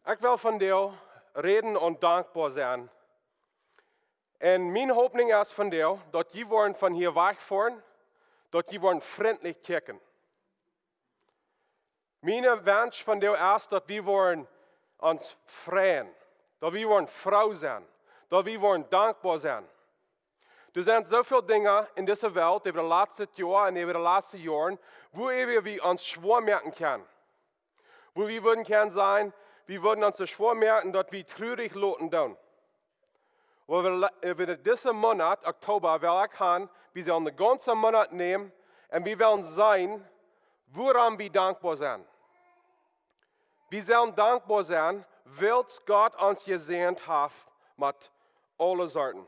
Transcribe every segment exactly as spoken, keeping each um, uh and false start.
Ekj well vondoag räden un dankboa sennen. Un miene Hopninj es vondoag, daut jie woaren von hia wajchfoaren, daut jie woaren frintlich kjikjen. Mien Wunsch vondoag es, daut wie woaren ons freien, daut wie woaren froo sennen, daut wie woaren dankboa sennen. Doa sent soo väl Dinja en dise Welt, äwa daut latste Joa un äwa de latste Joaren, wua wie ons schwoa moaken kjennen. Wua wie wudden kjennen sennen, wie wudden ons soo schwoa moaken, daut wie truarich loten doonen. Oba wie, äh, wie disen Moonat, Oktoba, well ekj han, wie sellen dän gaunzen Moonat nämen un wie wellen seenen, wuarom wie dankboa sent. Wie sellen dankboa sennen, wiels Gott ons jesäajent haft met aule Sorten.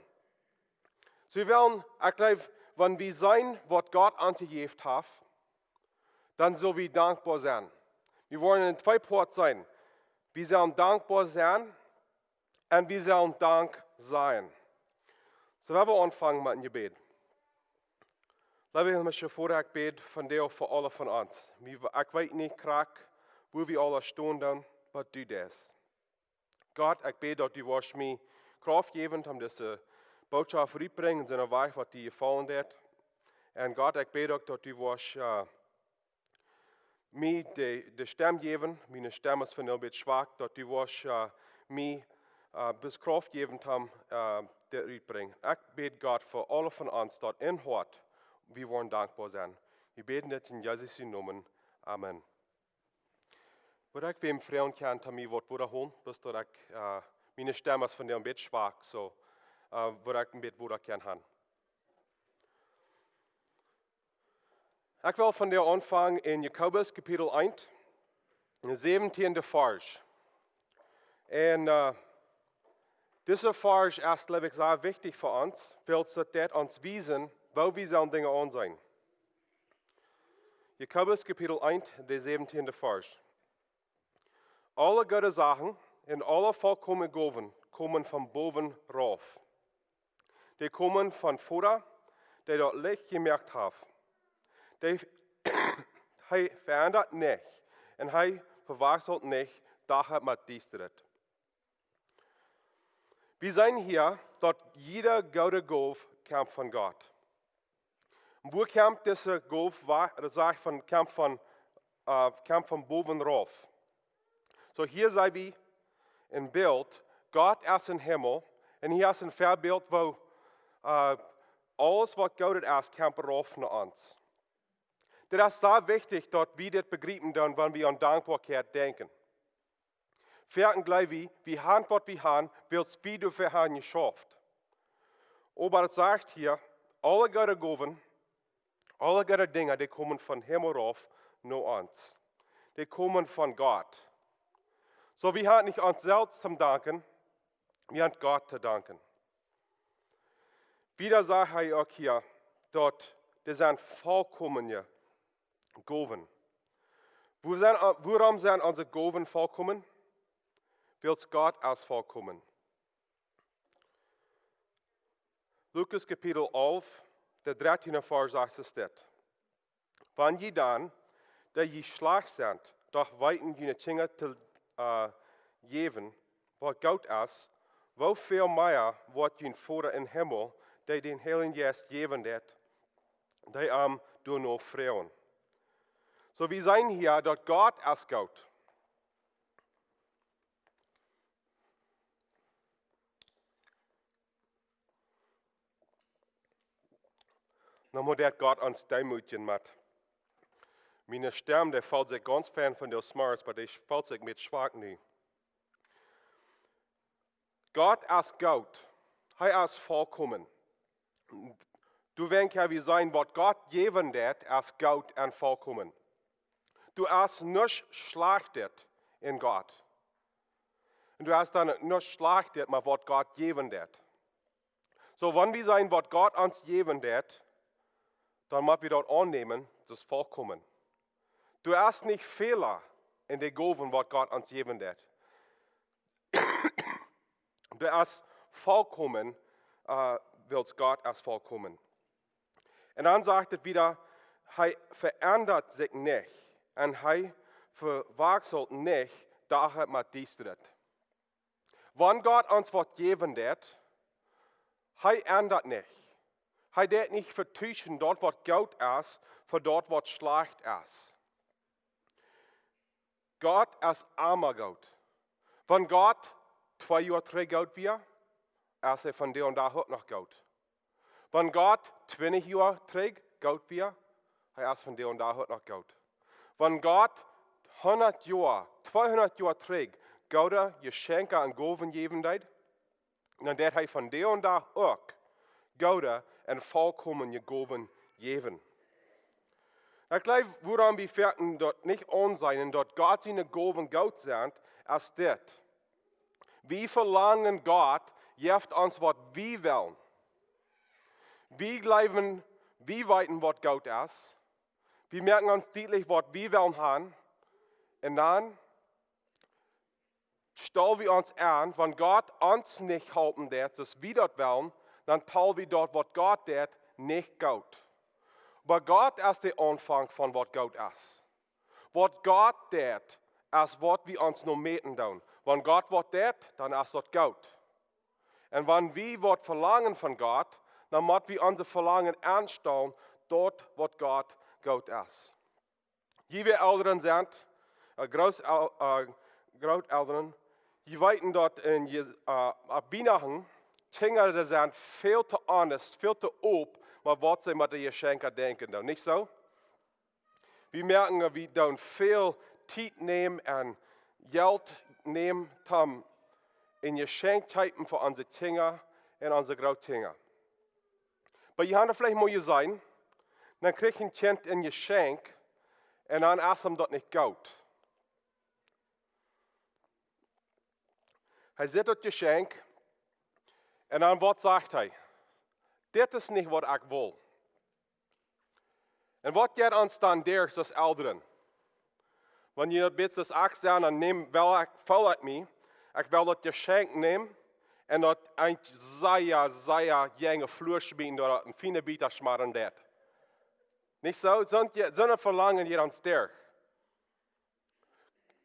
Soo wie wellen, ekj jleew, wan wie seenen, waut Gott ons jejäft haft, dan sell wie dankboa sennen. Wie woaren en twee Poat seenen. Wie sellen dankboa sennen un wie sellen Dank sajen. Soo, wie wellen aunfangen met een Jebäd. Leewa Himmlischa Voda, ekj bäd vondoag fa aule von ons. Wie, ekj weet nich krakjt, wua wie aule stonen, waut du deist. Gott, ekj bäd, daut du woascht mie Krauft jäwen, om dise Botschaft rutbrinjen, en soon Wajch, waut die jefaulen deed. Un Gott, ekj bäd uk, daut du woascht, äh, mie de, de Stemm jäwen, miene Stemm es vondoag een bät schwak, daut du woascht, äh, mie, äh, bloos Krauft jäwen, om, äh, dit rutbrinjen. Ekj bäd, Gott, fa aule von ons, daut em Hoat wie woaren dankboa sennen. Wie bäden dit en Jesus sienen Nomen. Amen. Wudd ekj wäm froagen kjennen, om mie waut Wota to holen, bloos daut ekj, äh, miene Stemm es vondoag een bät schwak, soo, äh, wudd ekj een bät Wota kjennen han. Ekj well vondoag aunfangen en Jakobus Kapitel eent, dän säwentieenden Varsch. Un, äh, dise Varsch es, jleew ekj, sea wichtich fa ons, wiels daut deit ons wiesen, woo wie sellen Dinja aunseenen. Jakobus Kapitel eent, dän säwentieenden Varsch. Aule goode Sachen un aule volkomne Gowen komen von bowen rauf. Dee komen von Voda, dee daut Licht jemoakt haft. Dee, hee veendat nich un hee vewakjselt nich Dach met Diestanis. Wie seenen hia, daut jiede goode Gow kjemt von Gott. Un wua kjemt dise Gow, wa-, daut sajcht von, kjemt von, äh, kjemt von bowen rauf. Soo, hia seenen wie een Bilt, Gott es em Himmel, un hia es een Väabilt, woo, äh, aules waut goot es, kjemt rauf no ons. Dit es sea wichtich, daut wie dit bejriepen doonen, wan wie aun Dankboakjeit denkjen. Foaken jleew wie, wie han waut wie han, wiels wie doafäa han jeschauft. Oba daut sajcht hia, aule goode Gowen, aule goode Dinja, dee komen von Himmel rauf no ons. Dee komen von Gott. Soo, wie han nich ons selfst to danken, wie han Gott to danken. Wieda sajcht hee uk hia, daut dit sent volkomne Gowen. Wua sent, wuarom sent onse Gowen volkomen? Wiels Gott es volkomen. Lukas Kapitel alf, de dartieende Varsch sajcht dit. Wan jie dan, dee jie schlajcht sent, doch weeten june Kjinja to, äh, jäwen, waut goot es, woo väl mea woat jun Voda em Himmel, dee dän Heiljen Jeist jäwen deit, dee am doano froagen. Soo, wie seenen hia, daut Gott es goot. Nu mott ekj Gott aun Stein mootjen met miene Stemm, dee felt sikj gaunz fein von de Smarts, oba dee felt sikj met schwak nu. Gott es goot. Hee es volkomen. Du wenkst hia, wie seenen, waut Gott jäwen deit, es goot un volkomen. Doa es nuscht Schlajchtet en Gott. Un doa es dan nuscht Schlajchtet, oba waut Gott jäwen deit. Soo, wan wie seenen, waut Gott ons jäwen deit, dan mott wie daut aunnämen, daut es volkomen. Doa es nich Fäla en de Gowen, waut Gott ons jäwen deit. Doa es volkomen, äh, wiels Gott es volkomen. Un dan sajcht et wieda, hee veendat sikj nich un hee vewakjselt nich Dach met Diestanis. Wan Gott ons waut jäwen deit, hee endat nich. Hee deit nich vetuschen daut waut goot es fa daut waut schlajcht es. Gott es emma goot. Wan Gott twee Joa trigj goot wia, es hee vondoag dän Dach uk noch goot. Wan Gott twintich Joa trigj goot wia, hee es vondoag dän Dach uk noch goot. Wan Gott hundat Joa, tweehundat Joa trigj goode Jeschenkja un Gowen jäwen deed, dan deit hee vondoag dän Dach uk goode un volkomne Gowen jäwen. Ekj jleew, wuarom wie foaken daut nich aunseenen, daut Gott siene Gowen goot sent, es dit. Wie velangen, Gott jeft ons waut wie wellen. Wie jleewen, wie weeten waut goot es. Wie moaken ons dietlich waut wie wellen haben. Un dan stal wie ons aun, wan Gott ons nich halpen deit, soo aus wie daut wellen, dan tal wie daut waut Gott deit nich goot. Oba Gott es de Aunfank von waut goot es. Waut Gott deit, es waut wie ons no moaken doonen. Wan Gott waut deit, dan es daut goot. Un wan wie waut velangen von Gott, dan mott wie onse Velangen aunstalen, daut waut Gott goot es. Jie, wie Elren sent, äh, Groot-, äh, Grootelren, jie weeten daut en Je-, äh, opp Wienachten, Kjinja, dee sent väl too honest, väl too op, oba waut see met de Jeschenkja denkjen doonen, nich soo? Wie moaken, wie doonen väl Tiet nämen un Jelt nämen, om een Jeschenkj kjeepen fa onse Kjinja un onse Grootkjinja. Oba jie haben veleicht mol jeseenen, dan kjricht een Kjint een Jeschenkj un dan es am daut nich goot. Hee sitt daut Jeschenkj un dan waut sajcht hee? "Dit es nich waut ekj well." Un waut jeit ons dan derch aus Elren? Wan jie daut bät soo aus ekj sent, dan näm, well ekj, feel ekj mie, ekj well daut Jeschenkj nämen un daut eent sea, sea jinja Fluasch bieden, daut daut een fiena Bät schmakjen deit. Nich soo? Soone, soone Velangen jeit ons derch.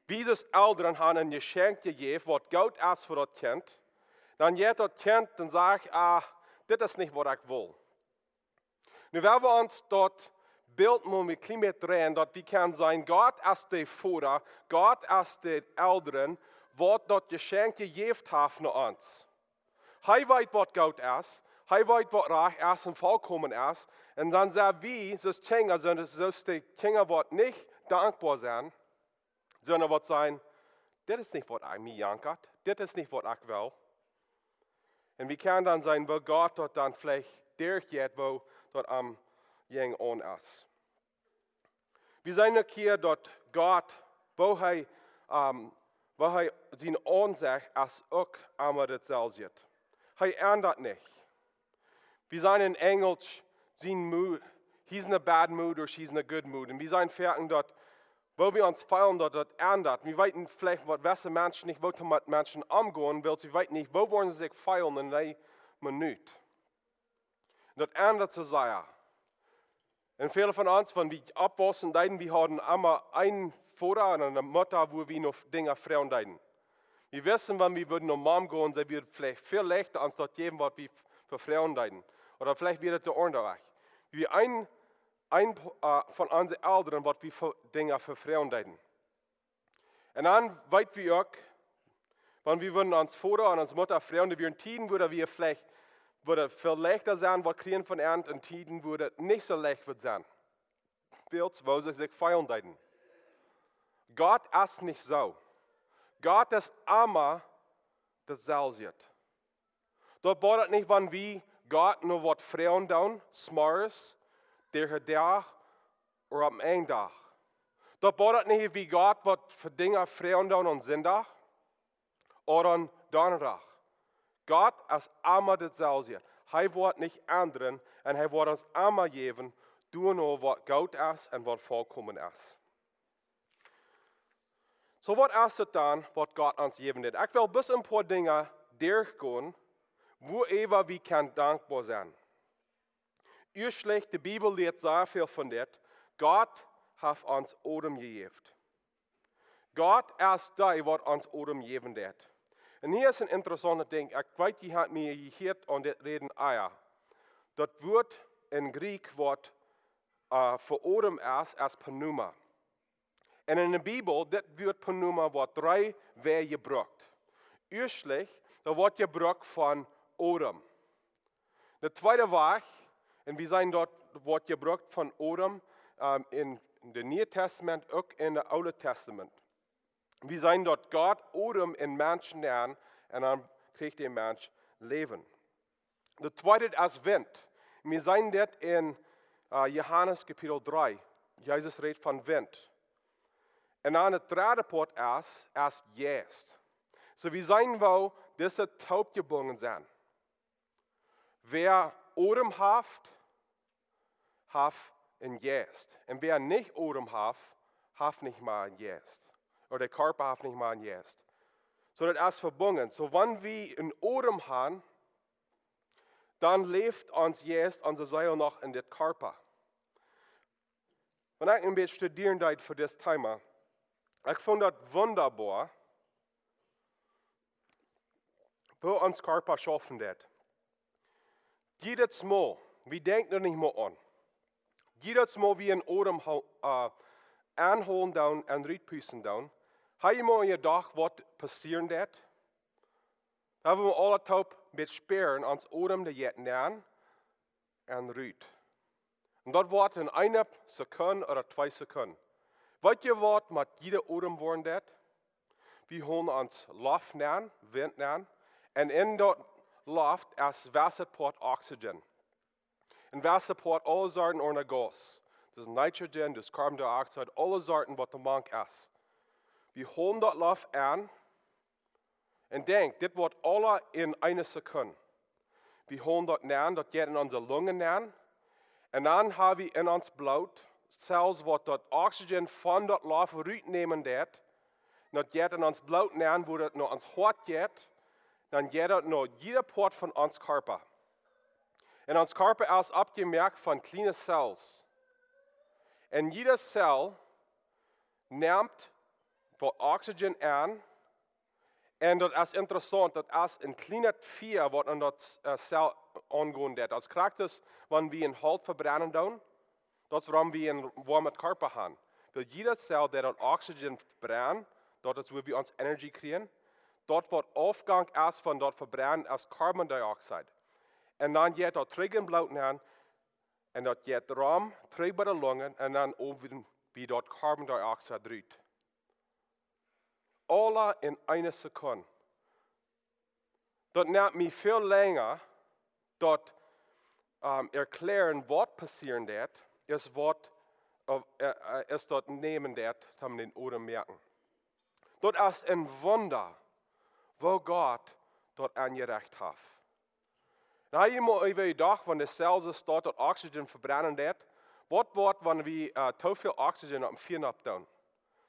Wie aus Elren haben een Jeschenkj jejäft, waut goot es fa daut Kjint. Dan jeit daut Kjint un sajcht: "Ah, dit es nich waut ekj well." Nu, wan wie ons daut Bilt mol een kjlien bät dreien, daut wie kjennen seenen, Gott es de Voda, Gott es de Elren, waut daut Jeschenkj jejäft haft no ons. Hee weet waut goot es, hee weet waut rajcht es un volkomen es. Un dan sent wie, soo aus Kjinja, soo aus, soo aus de Kjinja waut nich dankboa sent, sonda waut sajen: "Dit es nich waut ekj mie jankat, dit es nich waut ekj well." Un wie kjennen dan seenen, woo Gott daut dan veleicht derchjeit, woo daut am jinja aun es. Wie seenen uk hia daut Gott, woo hee, ähm, woo hee siene Aunsecht es uk emma daut selwje. Hee endat nich. Wie seenen en Enjelsch, seen mood, he's in a bad mood or she's in a good mood. Un wie seenen foaken daut, woo wie ons feelen, daut daut endat. Wie weeten veleicht waut jewesse Menschen nich, woo to met Menschen omgonen, wiels wie weeten nich, woo woaren see sikj feelen en dee Minut. Daut endat sikj sea. Un väle von ons, wan wie oppwaussen deeden, wie hauden emma eenen Voda un eene Mutta, wua wie no Dinja froagen deeden. Wie wisten, wan wie wudden no Mom gonen, see wudd veleicht väl leichta ons daut jäwen, waut wie ve-, vefroagen deeden. Ooda veleicht wia daut de aundre Wajch. Wie een, een, äh, von onse Elren, waut wie ve-, Dinja vefroagen deeden. Un dan weet wie uk, wan wie wudden ons Voda un ons Mutta froagen, doa wieren Tieden, wua wie veleicht, wua daut väl leichta sennen wudd kjrieen von an, un Tieden, wua daut nich soo leicht wudd sennen. Wiels woo see sikj feelen deeden. Gott es nich soo. Gott es emma daut selwje. Daut bodat nich, wan wie Gott no waut froagen doonen, zemorjes, derch dän Dach, ooda aum Enj Dach. Daut bodat nich, wie Gott waut fa Dinja froagen doonen aum Sindach, ooda aum Donnadach. Gott es emma daut selwje. Hee woat nich endren un hee woat ons emma jäwen, doano waut goot es un waut volkomen es. Soo, waut es daut dan, waut Gott ons jäwen deit? Ekj well bloos een poa Dinja derchgonen, wuaräwa wie kjennen dankboa sennen. Ieeschtlich, de Bibel lieet sea väl von dit. Gott haft ons Odem jejäft. Gott es dee, waut ons Odem jäwen deit. Un hia es een interessauntet Dinkj. Ekj weet, jie haben mie jehieet aun dit räden, ah jo. Daut Wuat en Griechisch waut, äh, fa Odem es, es Pneuma. Un en de Bibel, dit Wuat Pneuma woat dree Wäaj jebrukt. Ieeschtlich, daut woat jebrukt fa Odem. De tweede Wajch, un wie seenen daut woat jebrukt fa Odem, ähm, en de Niee Tastament, uk en de Oole Tastament. Wie seenen daut Gott odem en Mensch nenn un dan kjricht de Mensch Läwen. De tweede es Wint. Wie seenen dit en, äh, Johanes Kapitel dree. Jesus rät von Wint. Un dan de dredde Poat es, es Jeist. Soo, wie seenen, woo dise toop jebungen sent. Wäa Odem haft, haft een Jeist. Un wäa nich Odem haft, haft nich mea een Jeist. Ooda de Kjarpa haft nich mea een Jeist. Soo, daut es vebungen. Soo, wan wie een Odem haben, dan läft ons Jeist, onse Seel noch en dit Kjarpa. Wan ekj een bät studieren deed fa dit Thema, ekj funk daut wundaboa, woo ons Kjarpa schaufen deit. Jiedet Mol, wie denkjen doa nich mea aun. Jiedet Mol wie een Odem hol-, äh, aunhoolen doonen un rutpusten doonen, hab jie mol jedocht, waut passieren deit? Daut wie aula toop met spieren, ons Odem dee jeit nenn un rut. Un daut woat en eene Sekund ooda twee Sekunden. Weet jie, waut met jieda Odem woaren deit? Wie hoolen ons Loft nenn, Wint nenn, un en daut Loft es wesse Poat Oxygen. Un wesse Poat aule Sorten aundre Gas. Daut es Nitrogen, daut es Carbon Dioxide, aule Sorten, waut doa mank es. Wie hoolen daut Loft aun, un denkj, dit woat aula en eene Sekund. Wie hoolen daut nenn, daut jeit en onse Lungen nenn. Un dan hab wie en ons Bloot Zellen, waut daut Oxygen von daut Loft rutnämen deit. Un daut jeit en ons Bloot nenn, wua daut no ons Hoat jeit. Dan jeit daut no jieda Poat von ons Kjarpa. Un ons Kjarpa es oppjemoakt von kjliene Zellen. Un jiede Zell nemt daut Oxygen aun. Un daut es interessaunt, daut es een kjlienet Fia, waut en daut, äh, Zell aungonen deit. Daut es krakjt soo aus wan wie een Holt vebrennen doonen, daut es wuarom wie een woamet Kjarpa haben. Wiels jiede Zell, dee daut Oxygen vebrennt, daut es, wua wie ons Energie kjrieen, daut waut Aufgank es von daut Vebrennen es Carbon Dioxide. Un dan jeit daut trigj en Bloot nenn, un daut jeit rom, trigj bie de Lungen, un dan oben, wua daut Carbon Dioxide rut. Aula en eene Sekund. Daut nemt mie väl lenja, daut, ähm, erkjläaren, waut passieren deit, es waut, äh, äh, es daut nämen deit, toom dän Odem moaken. Daut es een Wunda, woo Gott daut aunjerecht haft. Dan hab jie mol äwa jedocht, wan de Zell soo staut daut Oxygen vebrennen deit, waut woat, wan wie, äh, too väl Oxygen opp een Fia nopp doonen?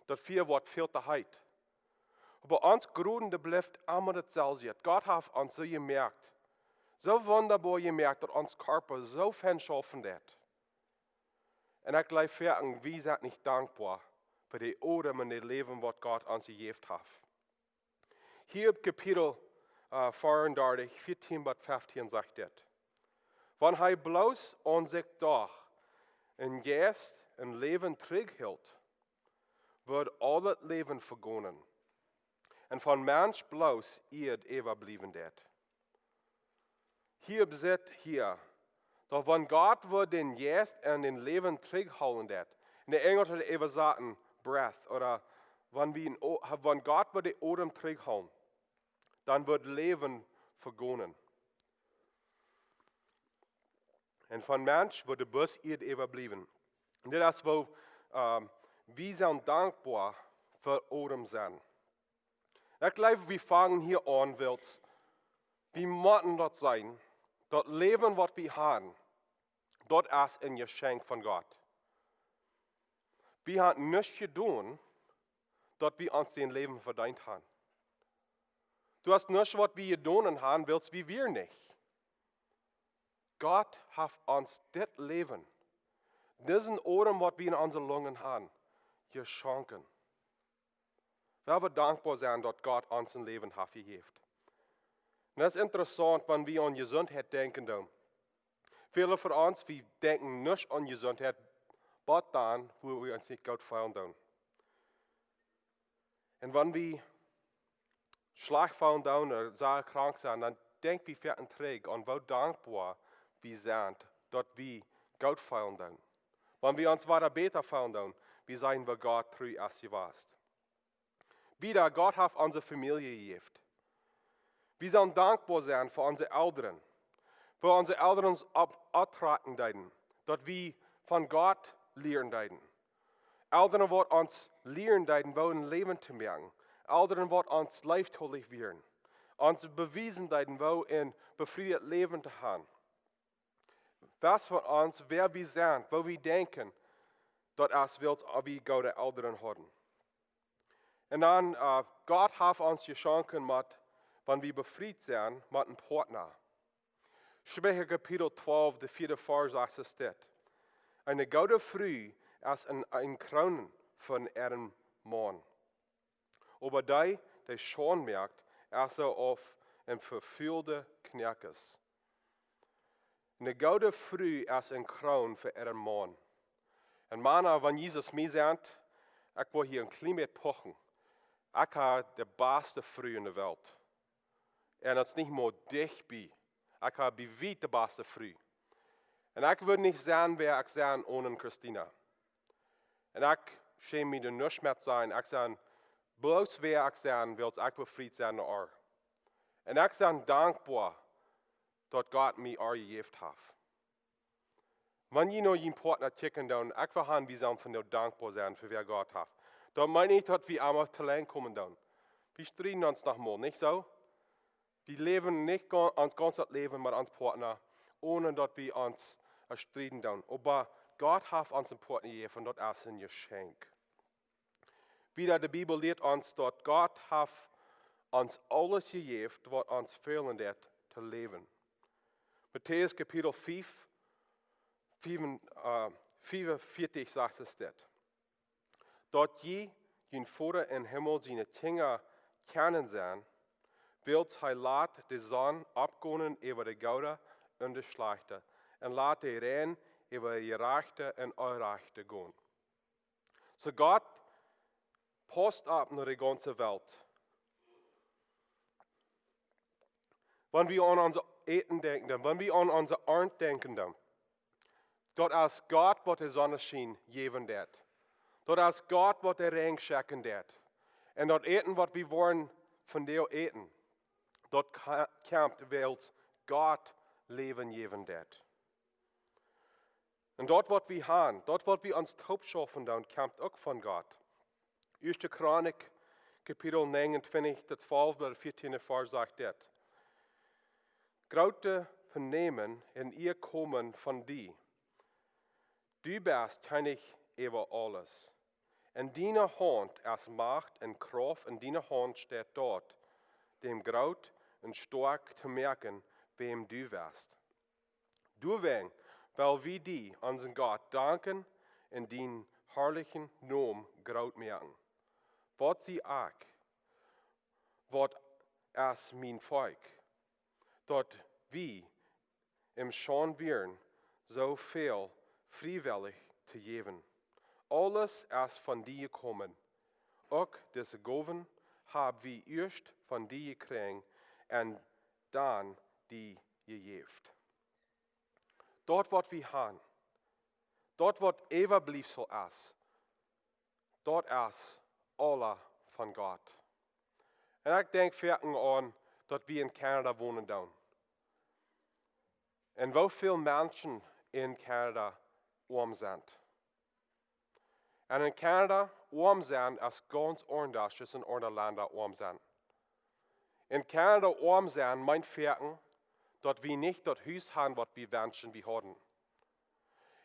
Daut Fia woat väl too heet. Oba ons Grund, dee blift emma daut selwje. Gott haft ons soo jemoakt, soo wundaboa jemoakt, daut ons Kjarpa soo fein schaufen deit. Un ekj jleew, wie sent nich dankboa fa dän Odem un daut Läwen, waut Gott ons jejäft haft. Hiob Kapitel, äh, vieeundartich, vieetieen bat feftieen sajcht dit: Wan hee bloos aun sikj docht, een Jeist, een Läwen trigjhilt, wudd aul daut Läwen vegonen, un von Mensch bloos Ieed äwabliewen deit. Hiob sajcht hia, daut wan Gott wudd dän Jeist un dän Läwen trigjhoolen deit, en de Enjelsche äwasaten breath, ooda wan wie een O-, wan Gott wudd dän Odem trigjhoolen, dan wudd Läwen vegonen. Un von Mensch wudd bloos Ieed äwabliewen. Un dit es woo, ähm, wie sent dankboa fa Odem sennen. Ekj jleew, wie fangen hia aun, wiels wie motten daut seenen, daut Läwen, waut wie haben, daut es een Jeschenkj von Gott. Wie haben nuscht jedonen, daut wie ons daut Läwen vedeent haben. Daut es nuscht, waut wie jedonen haben, wiels wie wieren nich. Gott haft ons dit Läwen, disen Odem, waut wie en onse Lungen haben, jeschonken. Well wie dankboa sennen, daut Gott ons een Läwen haft jejäft. Un daut es interessaunt, wan wie aun Jesuntheit denkjen doonen. Väle von ons, wie denkjen nich aun Jesuntheit, bat dan, wua wie ons nich goot feelen doonen. Un wan wie schlajcht feelen doonen ooda sea krank sennen, dan denkj wie foaken trigj aun, woo dankboa wie sent, daut wie goot feelen doonen. Wan wie ons wada bäta feelen doonen, wie seenen, woo Gott tru es jewast. Wieda, Gott haft onse Famielje jejäft. Wie sellen dankboa sennen fa onse Elren, woo onse Elren ons opp-, opptrakjen deeden, daut wie von Gott lieren deeden. Elren, waut ons lieren deeden, woo een Läwen to moaken. Elren, waut ons leeftolich wieren, ons bewiesen deeden, woo een befrieet Läwen to haben. Wäa von ons, wäa wie sent, woo wie denkjen, daut es, wiels wie goode Elren hauden. Un dan, äh, Gott haft ons jeschonken met, wan wie befriet sent, met een Partner. Spricha Kapitel twalf, de vieede Varsch sajcht dit: Eene goode Fru es een, eene Kroon fa äaren Maun, oba dee, dee Schaund moakt, es soo aus een vefuhlda Kjnoakes. Eene goode Fru es eene Kroon fa äaren Maun. Un Mana, wan Jesus mie sajcht, ekj well hia een kjlien bät puchen, ekj hab de baste Fru enne Welt. Un daut es nich mol dicht bie. Ekj hab bie wiet de baste Fru. Un ekj wudd nich sennen, wäa ekj sie, one Christina. Un ekj schäm mie doa nich met sennen. Ekj sie bloos wäa ekj sie, wiels ekj befriet sie no äa. Un ekj sie dankboa, daut Gott mie äa jejäft haft. Wan jie no jun Partner kjikjen doonen, ekj well haben, wie sellen vondoag dankboa sennen fa wäa Gott haft. Daut meent nich, daut wie emma to lang komen doonen. Wie strieden ons noch mol, nich soo? Wie läwen nich ga-, ons gaunzet Läwen met ons Partner, onen daut wie ons, äh, strieden doonen. Oba Gott haft ons een Partner jejäft, un daut es een Jeschenkj. Wieda, de Bibel lieet ons, daut Gott haft ons aules jejäft, waut ons fälen deit to läwen. Matäus Kapitel fief, fief, äh, fiefenvieetich sajcht dit: Daut jie jun Voda em Himmel siene Kjinja kjennen sennen, wiels hee lat de Sonn oppgonen äwa de Goode un de Schlajchte, un lat de Räajen äwa de Jerajchte un Onjerajchte gonen. Soo Gott paust opp no de gaunze Welt. Wan wie aun ons Äten denkjen, dan, wan wie aun onse Arnt denkjen, dan, daut es Gott, waut de Sonneschien jäwen deit. Daut es Gott, waut de Räajen schekjen deit. Un daut Äten, waut wie woaren vondoag äten, daut ka-, kjemt, wiels Gott Läwen jäwen deit. Un daut, waut wie haben, daut, waut wie ons toop schaufen doonen, kjemt uk von Gott. Ieeschte Chronik, Kapitel negenuntwintich, de twalfte bat de vieetieende Varsch sajcht dit: Groote Vernämen un Ea komen von die. Du best Kjennich äwa aules. En diene Haunt es Macht un Krauft, en diene Haunt steit daut, däm groot un stoakj to moaken, wäm du west. Doawäajen well wie die, onsen Gott, danken un dienen harlichen Nomen groot moaken. Waut sie ekj, waut es mien Volkj, daut wie em Schaund wieren, soo väl friewellich to jäwen. Aules es von die jekomen. Uk dise Gowen hab wie ieescht von die jekjräajen un dan die jejäft. Daut, waut wie haben, daut, waut Äwabliefsel es, daut es aula von Gott. Un ekj denkj foaken aun, daut wie en Kanada wonen doonen. Un woo väl Menschen en Kanada oam sent. Un en Kanada oam sennen es gaunz aundasch aus en aundre Lenda oam sennen. En Kanada oam sennen meent foaken, daut wie nich daut Hus haben, waut wie wenschen, wie hauden.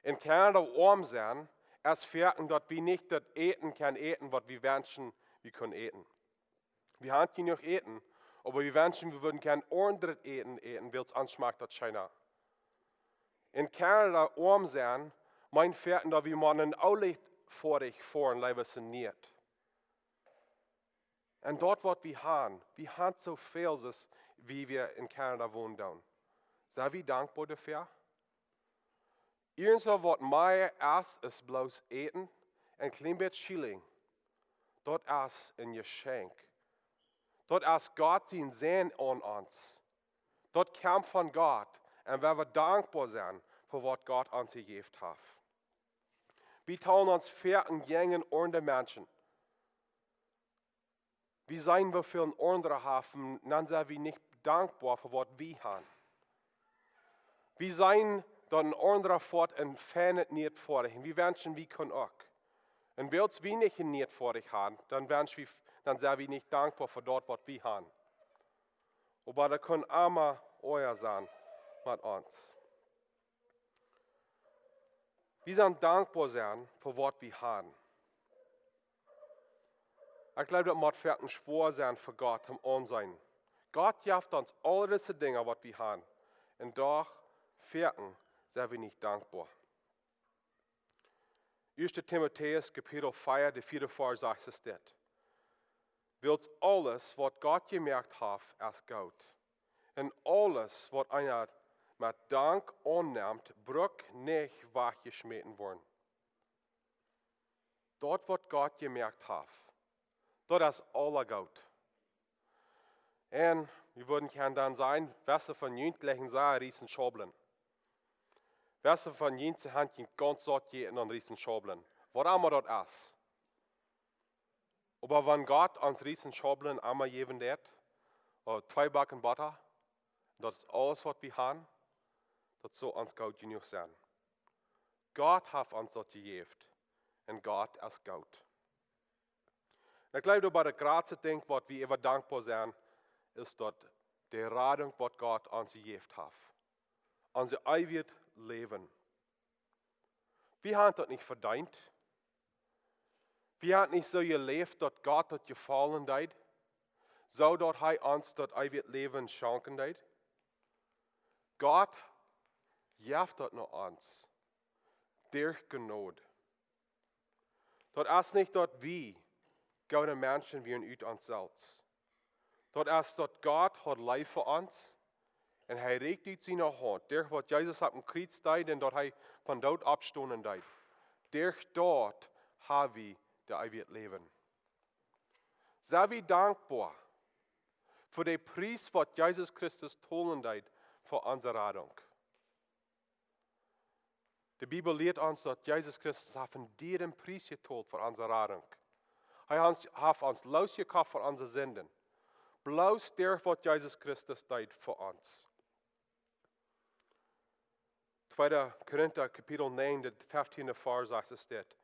En Kanada oam sennen es foaken, daut wie nich daut Äten kjennen äten, waut wie wenschen, wie kunnen äten. Wie haben jenuach Äten, oba wie wenschen, wie wudden kjennen aundret Äten äten, wiels ons schmakjt daut scheena. En Kanada oam sennen meent foaken, daut wie motten een Oolitfoatich foaren, leewa aus een niet. Un daut waut wie haben, wie haben soo väl aus wie, wie en Kanada wonen doonen. Sent wie dankboa doafäa? Irjent soo waut mea es, es bloos Äten, een kjlien bät Schilling. Daut es een Jeschenkj. Daut es Gott sien Säajen aun ons. Daut kjemt von Gott. Un wie woaren dankboa sennen fa waut Gott ons jejäft haft. Wie talen ons foaken jäajen aundre Menschen. Wie seenen, woo väl een aundra haft, dan sent wie nich dankboa fa waut wie haben. Wie seenen daut een aundra haft een feinet Nät foadich. Un wie wenschen, wie kunnen uk. Un wiels wie nich een Nät foadich haben, dan wenschen wie, dan sent wie nich dankboa fa daut waut wie haben. Oba daut kaun emma oaja sennen met ons. Wie sellen dankboa sennen fa waut wie haben. Ekj jleew, daut mott foaken schwoa sennen fa Gott om aunseenen. Gott jeft ons aul dise Dinja waut wie haben. Un doch foaken sent wie nich dankboa. Ieeschte Timotäus Kapitel vea, de vieede Varsch sajcht dit: Wiels aules waut Gott jemoakt haft, es goot. Un aules waut eena met Dank aunnemt, brukt nich wajchjeschmäten woaren. Daut waut Gott jemoakt haft, daut es aula goot. Un wie wudden kjennen dan sajen, wese von junt jlikjen sea Riesen Schaublen. Wese von junt haben gaunz saut jejäten aun Riesen Schaublen. Waut emma daut es. Oba wan Gott ons Riesen Schaublen emma jäwen deed, ooda twee Backen Botta, daut es aules waut wie haben, daut saul ons goot jenuach sennen. Gott haft ons daut jejäft. Un Gott es goot. Un ekj jleew, daut bie daut jratste Dinkj waut wie äwa dankboa sent, es daut de Radunk waut Gott ons jejäft haft. Ons eewjet Läwen. Wie haben daut nich vedeent. Wie haben nich soo jeläft daut Gott daut jefaulen deed, soo daut hee ons daut eewjet Läwen schenkjen deed. Gott jeft daut no ons derch Jnod. Daut es nich daut wie goode Menschen wieren ut ons selfst. Daut es daut Gott haud leef fa ons. Un hee rieekjt ut siene Haunt, derch waut Jesus opp een Kjriez deed un daut hee vom Doot oppstonen deed. Derch daut haben wie daut eewje Läwen. Sent wie dankboa fa dän Pries waut Jesus Christus tolen deed fa onse Radunk? De Bibel lieet ons daut Jesus Christus haft een dieren Pries jetolt fa onse Radunk. Hee haft ons, haft ons loosjekoft von onse Sinden. Bloos derch waut Jesus Christus deed fa ons. Tweede Korinta Kapitel näajen, de feftiende Varsch sajcht dit: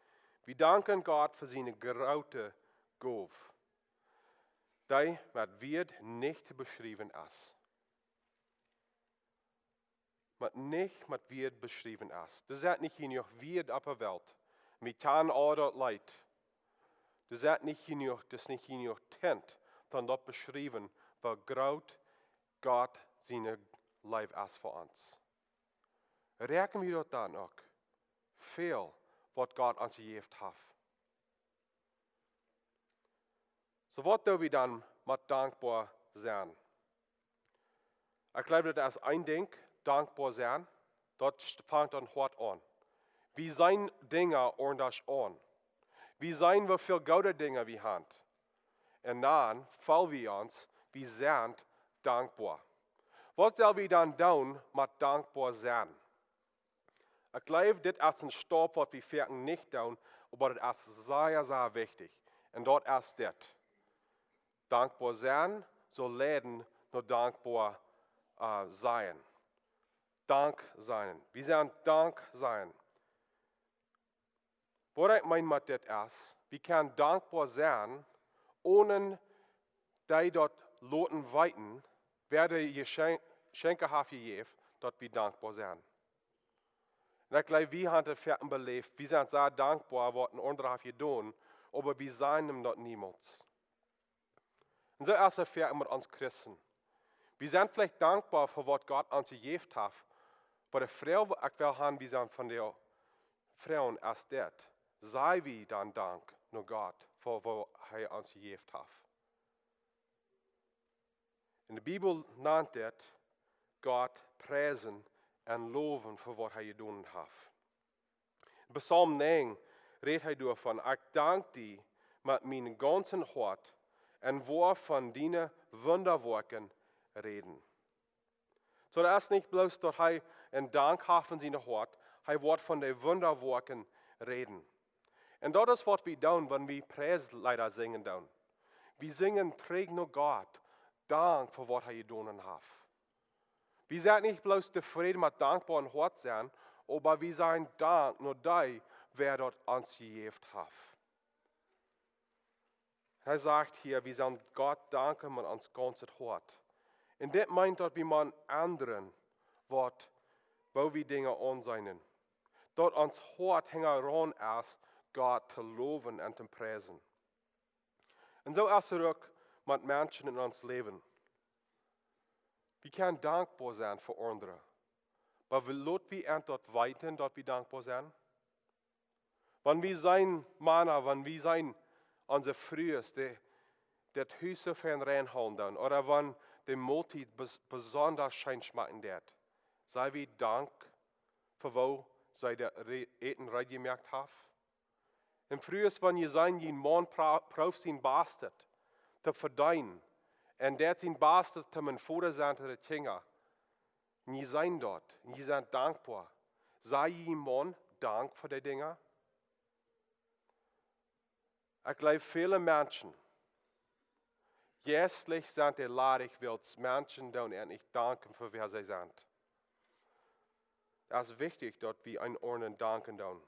Wie danken Gott fa siene groote Gow, dee met Wieed nich to beschriewen es. Met nich met Wieed beschriewen es. Doa sent nich jenuach Wieed opp de Welt. Wie kjennen aul daut Leet. Doa sent nich jenuach, doa es nich jenuach Tint, dan daut beschriewen, woo groot Gott siene Leew es fa ons. Räakjen wie daut dan uk? Väl waut Gott ons jejäft haft. Soo, waut doo wie dan met dankboa sennen? Ekj jleew, daut es een Dinkj, dankboa sennen. Daut st-, fangt aum Hoat aun. Wie seenen Dinja aundasch aun. Wie seenen, woo väl goode Dinja wie haben. Un dan feelen wie ons, wie sent dankboa. Waut sell wie dan doonen met dankboa sennen? Ekj jleew, dit es een Stap waut wie foaken nich doonen, oba daut es sea, sea wichtich. Un daut es dit. Dankboa sennen saul leiden no dankboa, äh, sennen. Dank sennen. Wie sellen dankboa sennen. Waut ekj meen met dit es, wie kjennen dankboa sennen, onen dee daut loten weeten, wäa de Jeschen-, Jeschenkje haft jejäft, daut wie dankboa sent. Un ekj jleew, wie haben daut foaken beläft, wie sent sea dankboa, waut een aundra haft jedonen, oba wie sajen am daut niemols. Un soo es et foaken met ons Christen. Wie sent veleicht dankboa fa waut Gott ons jejäft haft, oba de Froag, waut ekj well haben, wie sent von de Froagen es dit: Saj wie dan Dank no Gott fa waut hee ons jejäft haft? De Bibel nant dit Gott priesen un lowen fa waut hee jedonen haft. En Psalm näajen rät hee doavon: "Ekj dank die met mien gaunzet Hoat un woa von diene Wundawoakjen räden." Soo, daut es nich bloos daut hee een Dank haft en sien Hoat, hee woat von de Wundawoakjen räden. Un daut es waut wie doonen, wan wie Priesleeda sinjen doonen. Wie sinjen trigj no Gott, Dank fa waut hee jedonen haft. Wie sent nich bloos tofräd met dankboa em Hoat sennen, oba wie sajen Dank no dee, wäa daut ons jejäft haft. Hee sajcht hia, wie sellen Gott danken met ons gaunzet Hoat. Un dit meent daut wie mau endren waut, woo wie Dinja aunseenen. Daut ons Hoat hinjaraun es, Gott to lowen un to priesen. Un soo es et uk met Menschen en ons Läwen. Wie kjennen dankboa sennen fa aundre. Oba wie, lot wie an daut weeten, daut wie dankboa sent? Wan wie seenen Mana, wan wie seenen onse Frues, dee daut Hus soo fein reinhoolen doonen, ooda wan de Moltiet bes-, besonda scheen schmakjen deit, saj wie Dank fa woo see daut Re-, Äten reed jemoakt haft? Un Frues, wan jie seenen, jun Maun pra-, prooft sien Bastet to vedeenen, un deit sien Bastet toom een Voda sennen to de Kjinja, un jie seenen daut, un jie sent dankboa, saj jie jun Maun Dank fa dee Dinja? Ekj jleew, väle Menschen, jeistlich sent dee ladich, wiels Menschen doonen an nich danken fa wäa see sent. Daut es wichtich, daut wie eenen aundren danken doonen.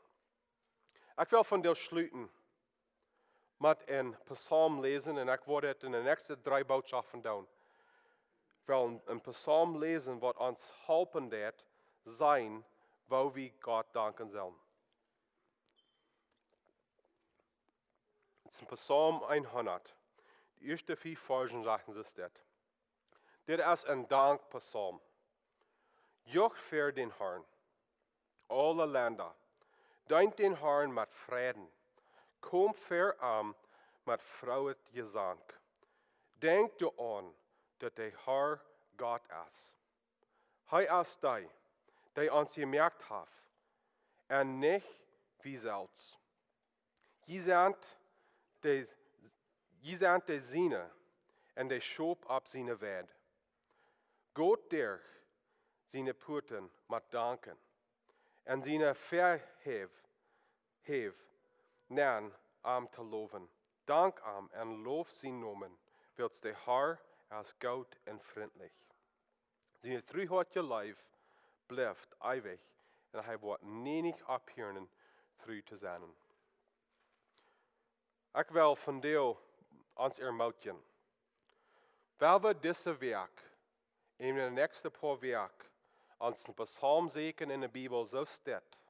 Ekj well vondoag schluten met een Psalm läsen, un ekj woa daut en de näakjste dree Bootschoften doonen. Ekj well een, een Psalm läsen, waut ons halpen deit seenen, woo wie Gott danken sellen. Et es en Psalm hundat. De ieeschte fief Varzen sajen soo dit. Dit es een Dankpsalm. Jucht fa dän Harn, aule Lenda. Deent dän Harn met Freiden. Komt ver am met frooet Jesank. Denkjt doaraun, daut de Har Gott es. Hee es dee, dee ons jemoakt haft, un nich wie selfst. Jie sent de, jie sent de Siene un de Schop opp siene Weid. Goot derch siene Puaten met danken, un siene Väahow, How nenn am to lowen. Dankt am un loft sienen Nomen, wiels de Har es goot un frintlich. Siene Truheit jeleeft blift eewich, un hee woat nie nich opphieren tru to sennen. Ekj well vondoag ons ermutigen. Well wie dise Wäakj, en de näakjste poa Wäakj, ons een Psalm säkjen en de Bibel soo steit,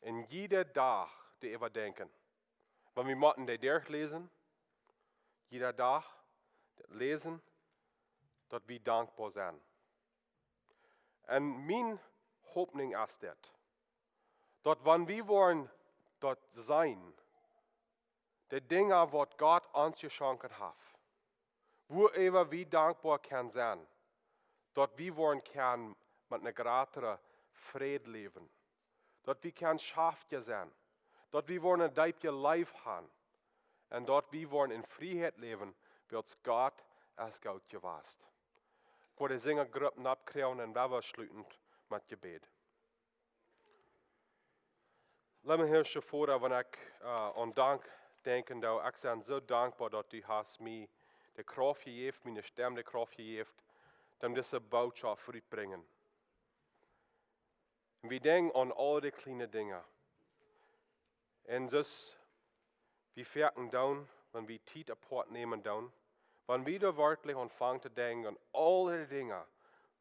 un jieda Dach doaräwa denkjen. Wan wie motten dee derchläsen, jieda Dach daut läsen, daut wie dankboa sent. Un miene Hopninj es dit, daut wan wie woaren daut seenen, de Dinja waut Gott ons jeschonken haft, wuaräwa wie dankboa kjennen sennen, daut wie woaren kjennen met een jratren Fräd läwen, daut wie kjennen schaftja sennen, daut wie woaren een deepje Leew haben, un daut wie woaren en Frieheit läwen, wiels Gott es goot jewast. Ekj woa de Sinjagrupp nopp kjrieen un wie woaren schluten met Jebäd. Leewa himmlischa Voda, wan ekj, äh, aun Dank denkjen doo, ekj sie soo dankboa, daut du hast mie de Krauft jejäft, miene Stemm de Krauft jejäft, om dise Botschaft rut to brinjen. Un wie denkjen aun aul de kjliene Dinja. Un soo aus wie foaken doonen, wan wie Tiet apoat nämen doonen, wan wie doa werkjlich aunfangen to denkjen aun aul de Dinja,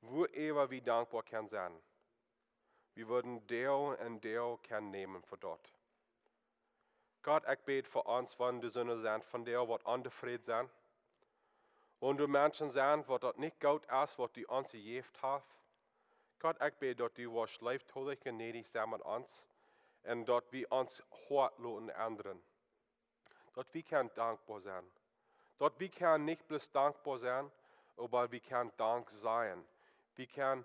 wuaräwa wie dankboa kjennen sennen, wie wudden Deel un Deel kjennen nämen fa daut. Gott, ekj bäd fa ons, wan doa soone sent vondoag waut ontofräd sent, wan doa Menschen sent, waut daut nich goot es, waut du ons jejäft hast. Gott, ekj bäd, daut du woascht leeftolich un jnädich sennen met ons, un daut wie ons Hoat loten endren. Daut wie kjennen dankboa sennen. Daut wie kjennen nich bloos dankboa sennen, Oba wie kjennen Dank sajen. Wie kjennen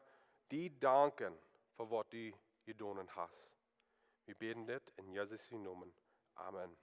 die danken fa waut du jedonen hast. Wie bäden dit en Jesus sien Nomen. Amen.